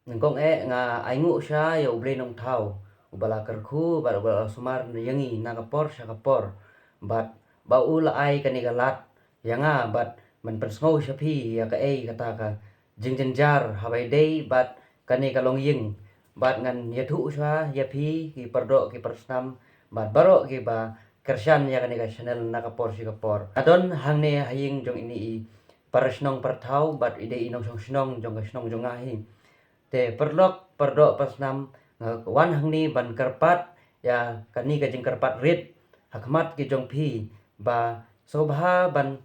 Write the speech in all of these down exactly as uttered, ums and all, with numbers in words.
Nyngkong eh nga ainguh sha ïa U Blei Nongthaw, uba la kyrkhu bad uba la sumar ïa ngi na ka por sha ka por, bad ba u la ai kane ka lad ïa nga bad ban pynsngew sha phi ïa kaei kata ka jingjynjar haba ïadei bad kane ka longïing. Bad ngan ïathuh sha ïa phi ki pardoh ki parsnam bad baroh kiba kyrshan ïa kane ka channel na ka por sha ka por. Nga don hangne ha ïing jong ine i parashnong parathaw bad i dei i nongshong shnong jong ka shnong jong nga hi. Te parlok pardoh parsnam, nga wan hangne ban kyrpad ïa kane ka jingkyrpad rit ha khmat ki jong phi, ba sngewbha ban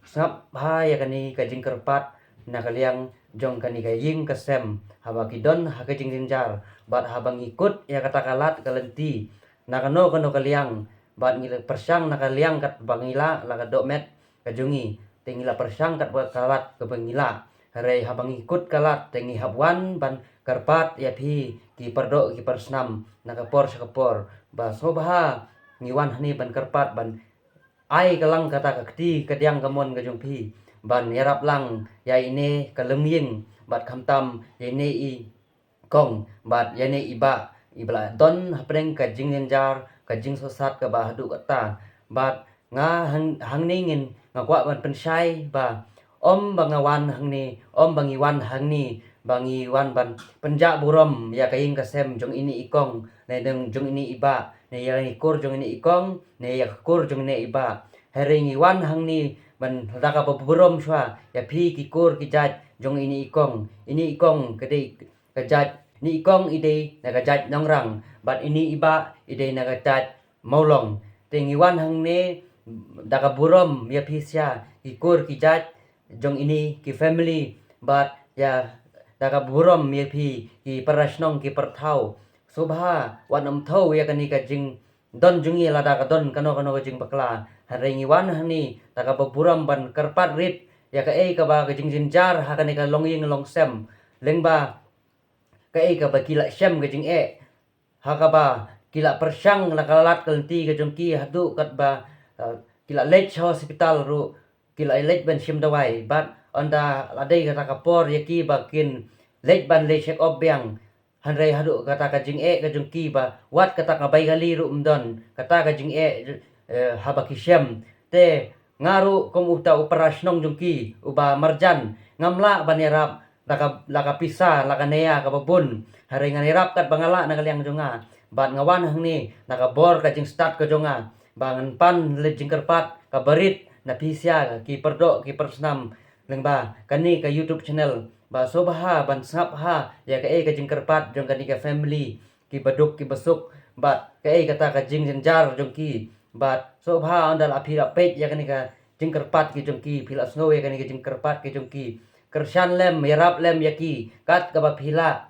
sngap bha ïa kane ka jingkyrpad na ka liang jong kane ka ïing ka sem, haba ki don ha ka jingjynjar bad haba ngi kut ïa kata ka lad ka lynti na kano kano ka liang, bad ngi la pyrshang na ka liang katba ngi lah, la ka dohmet ka jong ngi, te ngi la pyrshang katba ka lad kaba ngi lah. Hynrei haba ngi kut ka lad te ngi hap wan ban kyrpad ïa phi ki pardoh ki parsnam na ka por sha ka por, ba sngewbha ngi wan hangne ban kyrpad ban ai ka lang kata ka kti ka diang ka mon ka jong phi ban ïarap lang ïa ine ka longïing bad khamtam ïa ine i kong bad ïa ine i bah iba la don hapdeng ka jingjynjar ka jingsohsat kaba haduh katta. Bad nga hang, hangne ngin nga kwah ban pynshai ba ym ba nga wan hangne, ym ba ngi wan hangne ba ngi wan ban pynjah burom ïa ka ïing ka sem jong ine i kong ne dang jong ine i bah ne ïa i kur jong ine i kong ne ïa ka kur jong ine i bah. Hynrei ngi wan hangne ban lada kaba burom shuwa ïa phi ki kur ki jait jong ine i kong. Ine i kong ka dei ka jait, ine i kong i dei na ka jait Nongrang bad ine i bah i dei na ka jait Mawlong. Te ngi wan hangne da ka burom ïa phi sha ki kur ki jait jong ine ki family bad ïa da ka burom ïa phi ki parashnong ki parathaw. Sngewbha wat nym thew ïa kane ka jingdon jong ngi lada ka don kano kano ka jingbakla. Hynrei ngi wan hangne da kaba burom ban kyrpad rit ïa kaei kaba ka jingjynjar ha kane ka longïing longsem. Lyngba kaei kaba ki la shem ka jingeh ha kaba ki la pyrshang na ka lad ka lynti ka jong ki haduh katba, eh, ki la leit sha hospital ruh ki la leit ban shim dawai bad ynda la dei kata ka por ïa ki ba kin leit ban leit check up biang. Hynrei haduh kata ka jingeh ka jong ki ba wat kata ka bai kali ruh ym don kata ka jingeh, eh, haba ki shem. Te nga ruh kum uta u parashnong jong ki uba marjan ngam lah ban ïarap la ka, la ka pisa, la ka nia kaba bun. Hynrei ngan ïarap katba nga lah na ka liang jong nga. Bad nga wan hangne na ka bor ka jingstad ka jong nga ba ngan pan leit jingkyrpad kaba rit na phi sha ki pardoh ki parsnam lyngba kane ka YouTube channel ba sngewbha ban sngap ha ïa kaei ka jingkyrpad jong kane ka family kiba duk kiba suk bad kaei kata ka jingjynjar jong ki. Bad sngewbha ynda la phi la peit ïa kane ka jingkyrpad ki jong ki, phi la sngew ïa kane ka jingkyrpad ki jong ki, kyrshan lem, ïarap lem ïa ki kat kaba phi lah,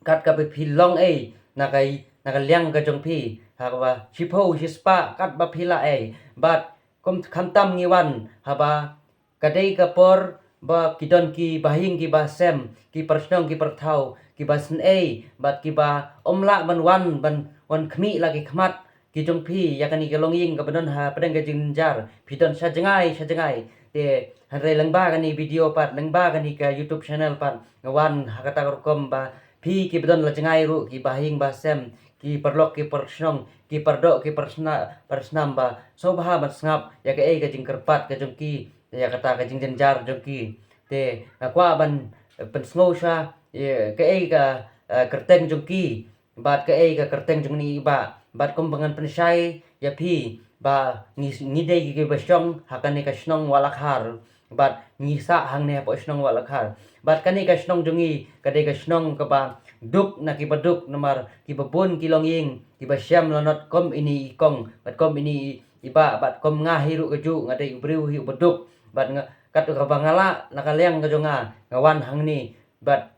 kat kaba phi long ei na ka, na ka liang ka jong phi, ha kaba shiphew shispah katba phi lah ei. Bad kum khamtam ngi wan haba ka dei ka por ba ki don ki bahaïing ki bahasem, ki parshnong ki parthaw, ki basynei bad kiba ym lah ban wan, ban wan khmih la ki khmat ki jong phi ïa kane ka longïing kaba don hapdeng ka jingjynjar. Phi don sha jngai sha jngai. Te hynrei lyngba kane video pat, lyngba kane ka YouTube channel pat, nga wan ha kata ka rukom ba phi kiba don la jngai ruh, ki bahaïing bahasem, ki paralok ki parshnong, ki pardoh ki parsna-, parsnam ba sngewbha ban sngap ïa kaei ka jingkyrpad ka jong ki ïa kata ka jingjynjar jong ki. Te nga kwah ban, eh, pynsngew sha, eh, kaei ka, eh, kyrteng jong ki bad kaei ka kyrteng jong ine i bah. Bad kumba ngan pynshai ïa phi ba ngi, ngi dei kiba shong ha kane ka shnong Wahlyngkhar bad ngi sah hangne hapoh shnong Wahlyngkhar. Bad kane ka shnong jong ngi ka dei ka shnong kaba duk na kiba duk, namar kiba bun ki longïing kiba shem lanot kum ine i kong bad kum ine i, i bah, bad kum nga hi ruh kajuh nga dei u briew hi uba duk. Bad nga, kat kaba nga lah na ka liang ka jong nga, nga wan hangne bad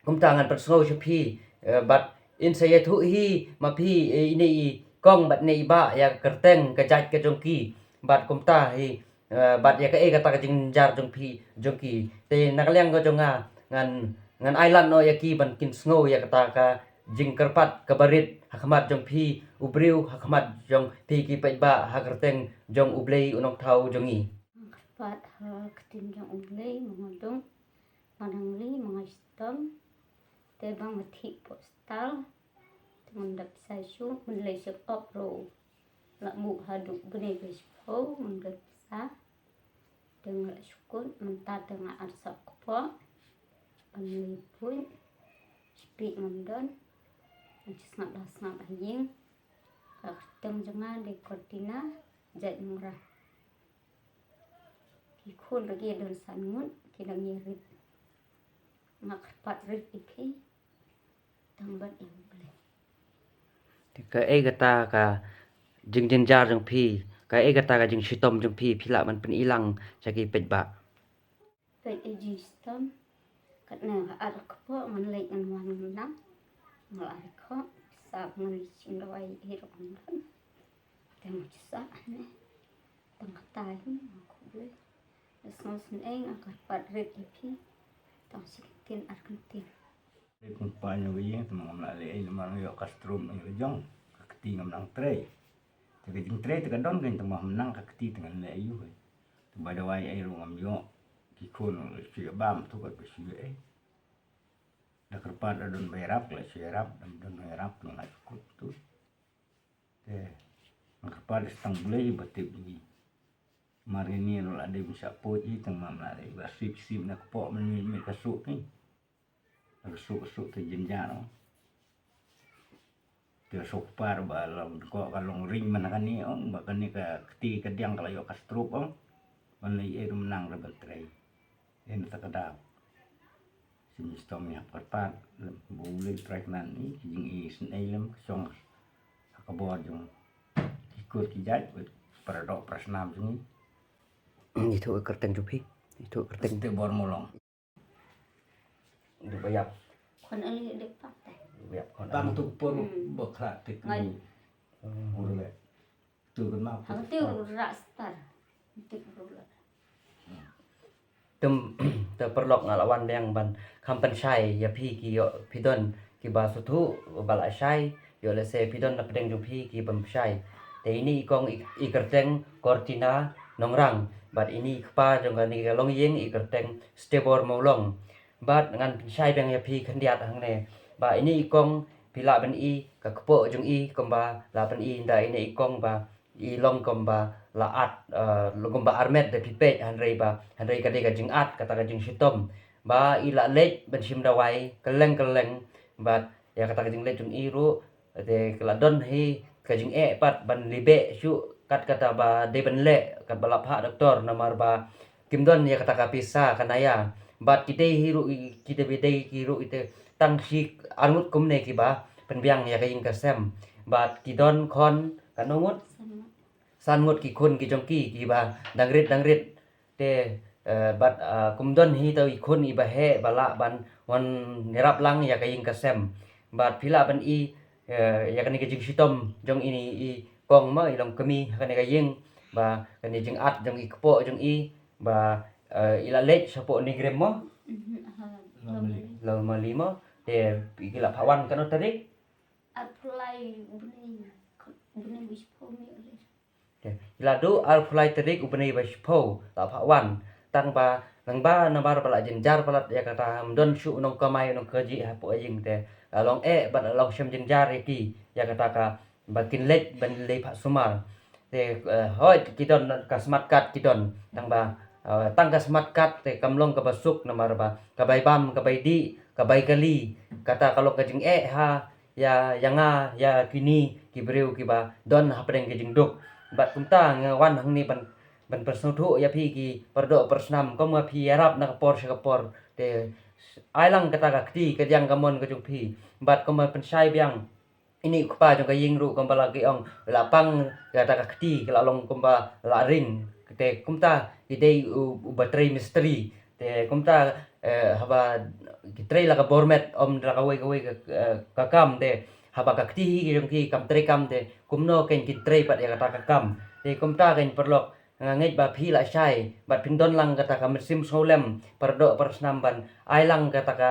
kumta ngan pynsngew sha phi, eh, bad in sa ïathuh hi ma phi, eh, ine i kong bad ine i bah ïa ka kyrteng ka jait ka jong ki. Bad kumta hi, eh, bad ïa kaei kata ka jingjynjar jong phi, jong ki. Te na ka liang ka jong nga ngan, ngan ai lad noh ïa ki ban kin sngew ïa kata ka jingkyrpad kaba rit ha khmat jong phi u briew, ha khmat jong phi ki paidbah, ha kyrteng jong U Blei U Nongthaw jong ngi. Kyrpad ha ktien jong U Blei, ma nga dang, ma nga dang ri, ma nga shitom. Te ba nga thik pok stal. Te ngam da pisa shuh, mynlei shuh op ro. La muk haduh bnei ba shiphew, ngam da pisa. Te nga la shukut, mynta te nga arsap kpoh. Ban lei puit, shipik ngam don. Nga sngap da sngap ha ïing. Ka kyrteng jong nga dei Cortina, jait Nongrang. Ki khun ruh ki don san ngut, ki dang ïa rit. Nga kyrpad rit ïa phi, tang ban ïa U Blei. Te kaei kata ka jingjynjar jong phi, kaei kata ka jingshitom jong phi, phi lah ban pyni lang sha ki paidbah. Peit ïa jingshitom, katne nga ar kpoh, ngan leit ngan wan ngan nang. Nga la ar kpoh, sa ngan leit shim dawai ïa ruh ngan wan. Te nga sah ne. Tang kata hi nga khublei. Da sngew sngewsih nga kyrpad rit ïa phi. Tang shi kyntien ar kyntien. Rit kumpa ïa ka ïing te ngam lah leh ei namar nga ïoh ka stroke ïa ka jong. Ka kti ngam nang trei. Te ka jingtrei te ka don kein te ngam nang ka kti te ngan leh aïu kein. Te ba dawai ei ruh ngam ïoh. Ki khun shu ïa bam tu ka shu ïa ei. Da kyrpad da don ba ïarap la shu ïarap, da don ba ïarap te nga la shu kut tu. Te nga kyrpad da tang Blei ba tip ïa ngi. Mar ïa ngi ruh la dei ban shah poi ïa tang mam la dei ba sip sip na kpoh mynmiet miet ka suk ni. Na ka suk ka suk te jynjar ong. Te suk par ba long ko ka long ring man kane ong ba kane ka kti ka diang ka la ïoh ka stroke ong. Ban lei ei ruh mynta re ban trei. Ïa na ta ka daw. Sim stom ïa pat pat lem bu lei trei nan ni ki jing i sngewsih lem ka shong ha ka bor jong ki kur ki jait, para doh para snam jong i. Itu kyrteng jong phi. Itu kyrteng. Te bor molong. Itu ba ïap. Khon ali de pak te. Ba ïap khon. Bang tu por ba khla tik ni. Ur le. Tu kan ma. Hang tu rak star. Tik ur le. Tum te paralok nga la wan biang ban kham pynshai ïa phi ki ïoh phi don kiba sngewthuh ba la shai ïoh lehse phi don na pdeng jong phi ki pynshai. Te ini i kong i, i kyrteng Cortina Nongrang bad ini i kpa jong kane ka longïing i kyrteng Stebor Mawlong. Bad ngan pynshai biang ïa phi khyndiat hangne ba ini i kong phi lah ban i ka kpoh jong i kumba la pyni ynda ini i kong ba i long kumba la at, eh, long kumba armet da phi peit hynrei ba hynrei ka dei ka jingat kata ka jingshitom ba i la leit ban shim dawai kylleng kylleng bad ïa kata ka jingleit jong i ruh te ka la don hi ka jingeh pat ban leh beh shuh kat kata ba dei ban leh kat ba la phah doktor namar ba kim don ïa kata ka pisa ka naya bad ki dei hi ruh ki dei ki ruh ite tang shi arngut kumne kiba pynbiang ïa ka ïing ka sem bad ki don khon katno ngut? San ngut ki khun ki jong ki kiba dang rit dang rit. Te, eh, bad, eh, kum don hi to i khun iba heh ba lah ban wan ïarap lang ïa ka ïing ka sem. Bad phi lah ban i, eh, ïa kane ka jingshitom jong ini i kong mo i long kmie ha kane ka ïing ba kane jingat jong i kpoh jong i ba, eh, i la leit shapoh NEIGRIHMS mo. Lawmali mo. Te i la phah wan kano tarik? Arphew lai u bnai, u bnai ba shiphew. Te i la duh arphew lai tarik u bnai ba shiphew la phah wan. Tang ba nang ba namar ba la jynjar palat ïa kata ym don shuh u nongkamai u nongkajih hapoh ïing te la long eh bad la long shem jynjar ïa ki ïa kata ka ba kin leit ban leit phah sumar. Te, eh, hooid ki don ka smart card ki don tang ba, eh, tang ka smart card te kam long kaba suk namar ba ka bai bam ka bai dih ka bai kali kata ka long ka jingeh ha ïa, ïa nga, ïa kine ki briew kiba don hapdeng ki jingduk. Bad kumta nga wan hangne ban, ban pynsngewthuh ïa phi ki pardoh parsnam, kum nga phi ïarap na ka por sha ka por. Te ai lang kata ka kti ka diang ka mon ka jong phi. Bad kum ban pynshai biang. Ini u kpa jong ka ïing ruh kum ba la ki ong la pang kata ka kti ka la long kum ba la ring. Te kumta i dei u, u ba trei mistri. Te kumta, eh, haba ki trei la ka bor met ym da la kawei kawei ka, eh, ka kam te haba ka kti hi ki jong ki kam trei kam te kumno kein kin trei pat ïa kata ka kam. Te kumta kein paralok nga ngeit ba phi la shai bad phin don lang kata ka mynsiem sngewlem pardoh parsnam ban ai lang kata ka,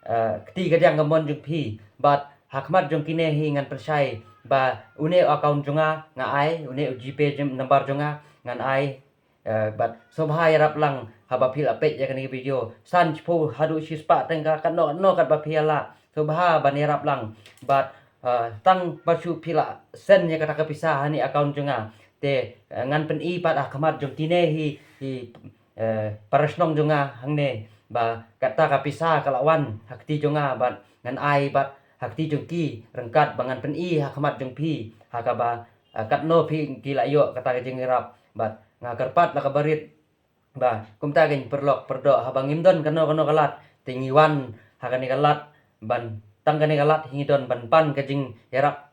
eh, kti ka diang ka mon jong phi bad ha khmat jong kine hi ngan pynshai ba une u account jong nga nga ai une u GPay jong, number jong nga ngan ai. Eh, bad sngewbha ïarap lang haba phi la peit ïa kane ka video. San shiphew haduh shispah tyngka katno katno kat ba phi ïa lah. sngewbha ban ïarap lang. Bad, eh, tang ba shu phi la send ïa kata ka pisa ha kane ka account jong nga. Te, eh, ngan pyni pat ha khmat jong kine hi, hi, eh, para shnong jong nga hangne. Ba kata ka pisa ka la wan ha kti jong nga bad ngan ai pat ha kti jong ki ryngkat ba ngan pyni ha khmat jong phi. Ha kaba, eh, katno phi ki la ïoh kata ka jingïarap. Bad nga kyrpad la kaba rit ba kumta kein paralok pardoh, haba ngim don kano kano ka lad te ngi wan ha kane ka lad ban, tang kane ka lad hi ngi don ban pan ka jingïarap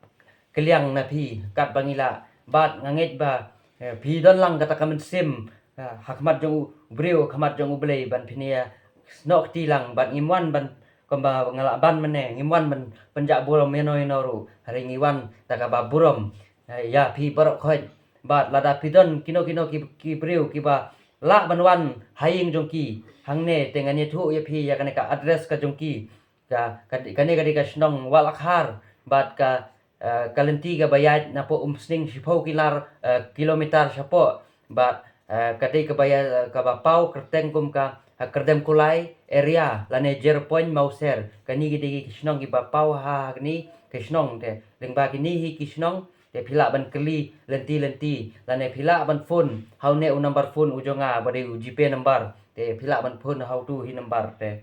kylliang na phi katba ngi lah. Bad nga ngeit ba, eh, phi don lang kata ka mynsiem, eh, ha khmat jong u briew, ha khmat jong U Blei ban phin ïa snoh kti lang. Bad ngim wan ban kumba nga lah ban mynne, ngim wan ban pynjah burom ïano ïano ruh, hynrei ngi wan da kaba burom, eh, ïa phi baroh khoit. Bad lada phi don kino kino ki, ki briew kiba lah ban wan ha ïing jong ki hangne, te ngan ïathuh ïa phi ïa kane ka address ka jong ki. Ka, ka, kane ka dei ka shnong Wahkhar bad ka, eh, ka lynti kaba ïaid napoh Umsning shiphew kilar, eh, kilometer shapoh. Bad, eh, ka dei kaba ïa, kaba paw kyrteng kum ka, eh, Kyrdemkulai area lane Jerpoin Mawser. Kane ka dei ki shnong kiba paw ha kane ka shnong te. Lyngba kine hi ki shnong te phi lah ban kylli lynti lynti lane phi lah ban phone ha une u number phone u jong nga ba dei u GPay number. Te phi lah ban phone ha utu hi number te.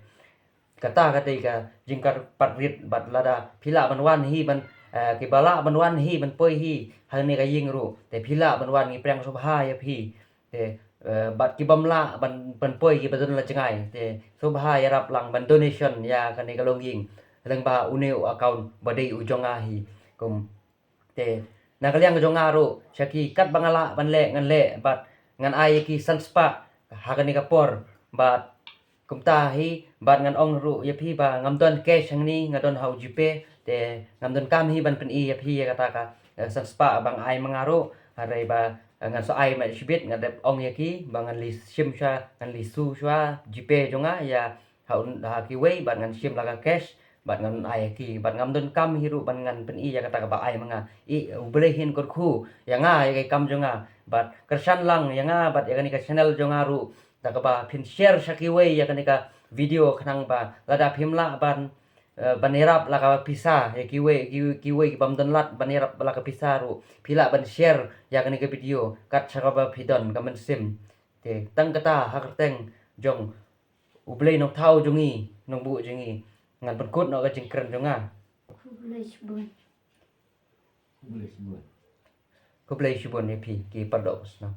Kata ka dei ka jingkyrpad rit. Bad lada phi lah ban wan hi ban, eh, kiba lah ban wan hi ban poi hi ha kane ka ïing ruh, te phi lah ban wan, ngi pdiang sngewbha ïa phi. Te, eh, bad kibym lah ban, ban poi kiba don la jngai, te sngewbha ïarap lang ban donation ïa kane ka longïing lyngba une u account ba dei u jong nga hi. Kum Te na ka liang jong nga ruh, sha ki katba nga lah ban leh ngan leh, bad ngan ai ïa ki san spah ha kane ka por. Bad kumta hi, bad ngan ong ruh ïa phi ba ngam don cash hangne, nga don ha u GPay. Te ngam donkam hi ban pyni ïa phi ïa kata ka, eh, san spah ba nga ai ma nga ruh. Hynrei ba, eh, ngan sa ai ma shibit, nga dep ong ïa ki ba ngan leit shim shuwa, ngan leit shu shuwa GPay jong nga ïa ha un, ha kiwei, bad ngan shim la ka cash bad ngan ai ïa ki. Bad ngam donkam hi ruh ban ngan pyni ïa kata kaba ai ma nga. I U Blei hin kyrkhu ïa nga, ïa ka kam jong nga. Bad kyrshan lang ïa nga bad ïa kane ka channel jong nga ruh da kaba phin share sha kiwei ïa kane ka video, khnang ba lada phim lah ban, eh, ban ïarap la ka pisa ïa kiwei, ki, kiwei kibym don lad ban ïarap la ka pisa ruh, phi lah ban share ïa kane ka video kat sha kaba phi don ka mynsiem. Te tang kata ha kyrteng jong U Blei Nongthaw jong ngi, Nongbuh jong ngi, ngan pynkut noh ka jingkren jong nga. Khublei shibun. Khublei shibun. Khublei shibun ïa phi ki paralok shnong.